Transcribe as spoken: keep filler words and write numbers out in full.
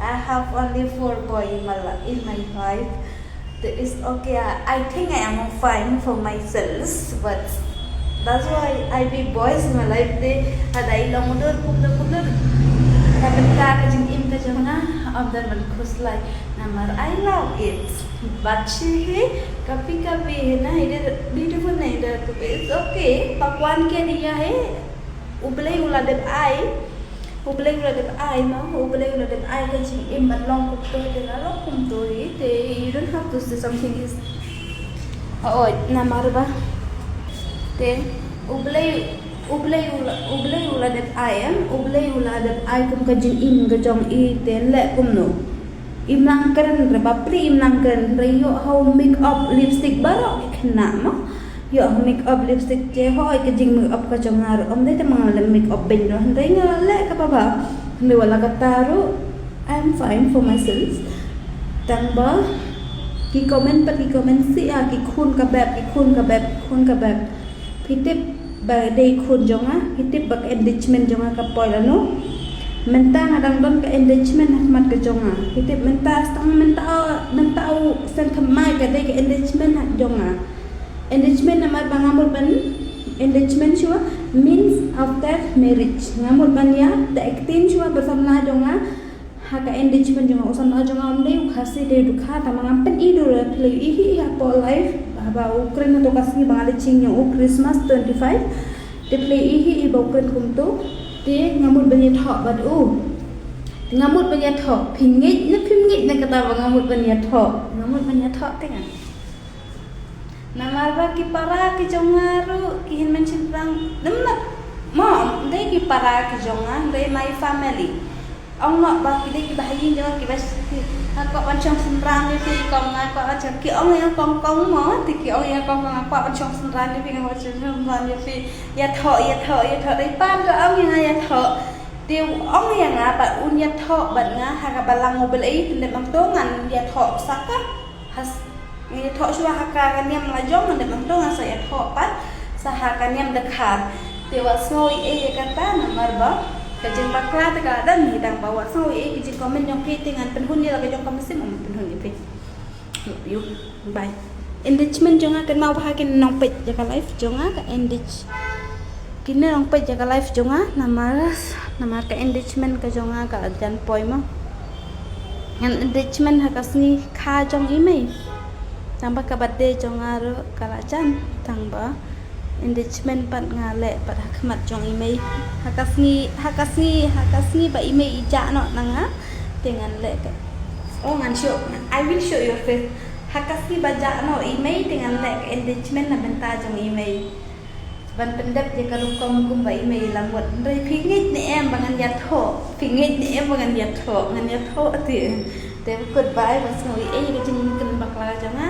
I have only four boy in my, li- in my life. That is okay. I, I think I am fine for myself, but that's why I be boys in my life. Te haba i long dur kumta kumta, haba ka ka jingim ka jong nga, ym don ban khuslai. Namar I love it. But she hi, kapi kapi hi na, hi de beautiful nahi de, to be, it's okay. Bhagwan kya diya hai, U Blei u la dep ai. U Blei u la dep ai mo, U Blei u la dep ai ka jingim ban long kumto, te la long kumto hi, te you don't have to say something is, oh, namar ba. Te U Blei, U Blei u la, U Blei u la dep ai em, U Blei u la dep ai kum ka jingim ka jong i, te leh kumno. Im nang kren re bapli, im nang kren re, ïoh ha u make up lipstick baroh ki khynnah mo. Ïoh ha u make up lipstick, te hooid ka jing make up ka jong nga ruh ym dei tang ba nga leh make up beiñ ruh, hynrei nga leh kaba bha. Hynrei wat la katta ruh, I'm fine for myself. Tang ba ki comment pat ki comment sih, ah, ki khun ka beb, ki khun ka beb, ki khun ka beb. Phi tip ba dei khun jong nga, phi tip ba ka engagement jong nga ka poi lano. Mynta nga dang don ka engagement ha khmat ka jong nga. Phi tip mynta, stang mynta, mynta u snem thymmai ka dei ka engagement ha jong nga. Engagement namar ba nga mut ban, engagement shuwa means after marriage. Nga mut ban ïa, te extend shuwa ba samla jong nga. Ha ka engagement jong nga, u samla jong nga um dei u Khasi, dei u Dukha, tang ba ngam pyni dur ïa phi, la ïohi hi hapoh live, haba u kren hato ka sngi ba nga leit shim ïa u Christmas twenty-five. Te phi la ïohi hi ba u kren kumto, te nga mut ban ïathoh bad u. Te nga mut ban ïathoh, phi ngeit ne phim ngeit ne kata ba nga mut ban ïathoh, nga mut ban ïathoh te nga. Namar ba ki para ki jong nga ruh ki hynmen shynrang, namar mo, dei ki para ki jong nga, dei my family. Ong noh ba ki dei ki ba ha ïing jong nga, ki ba, ki, nga kwah ban shong synran ïa phi, kong, nga kwah ban shong, ki ong ïa nga kong kong mo, te ki ong ïa nga kong kong, nga kwah ban shong synran ïa phi, nga kwah ban shong synran ïa phi. Ïathoh, ïathoh, ïathoh, dei pan ruh ong ïa nga ïathoh. Te ong ïa nga ba un ïathoh bad nga ha ka balang U Blei, te lem hangto ngan ïathoh sa ka. Has, ngi ïathoh shuwa ha ka, ka niam la jong, ngan dep hangto ngan sa ïathoh pat sa ha ka niam dkhar. Te wat sngew ei ei ïa kata, namar ba ka jingbakla te ka la dang hi, tang ba wat sngew ei ei ki jingcomment jong phi te ngan pynhun ïa la ka jong ka mynsiem, ngan pynhun ïa phi. Love you. Bye. Engagement jong nga, kynmaw ba ha kin nongpeit ïa ka live jong nga ka engage. Kine nongpeit ïa ka live jong nga, namar, namar ka engagement ka jong nga ka la jan poi mo. Ngan engagement ha ka sngi kha jong i mei. Tang ba ka birthday jong nga ruh ka la jan, tang ba engagement pat nga leh pat ha khmat jong i mei. Ha ka sngi, ha ka sngi, ha ka sngi ba i mei i jah noh na nga, te ngan leh ka. Oh, ngan show, I will show your face. Ha ka sngi ba jah noh i mei, te ngan leh ka engagement na bynta jong i mei. Ban pyndep ïa ka rukom kumba i mei i la mut. Hynrei phi ngeit ne em ba ngan ïathoh? Phi ngeit ne em ba ngan ïathoh? Ngan ïathoh te. Te goodbye, wat sngew ei ei ïa ka jingkren bakla jong nga.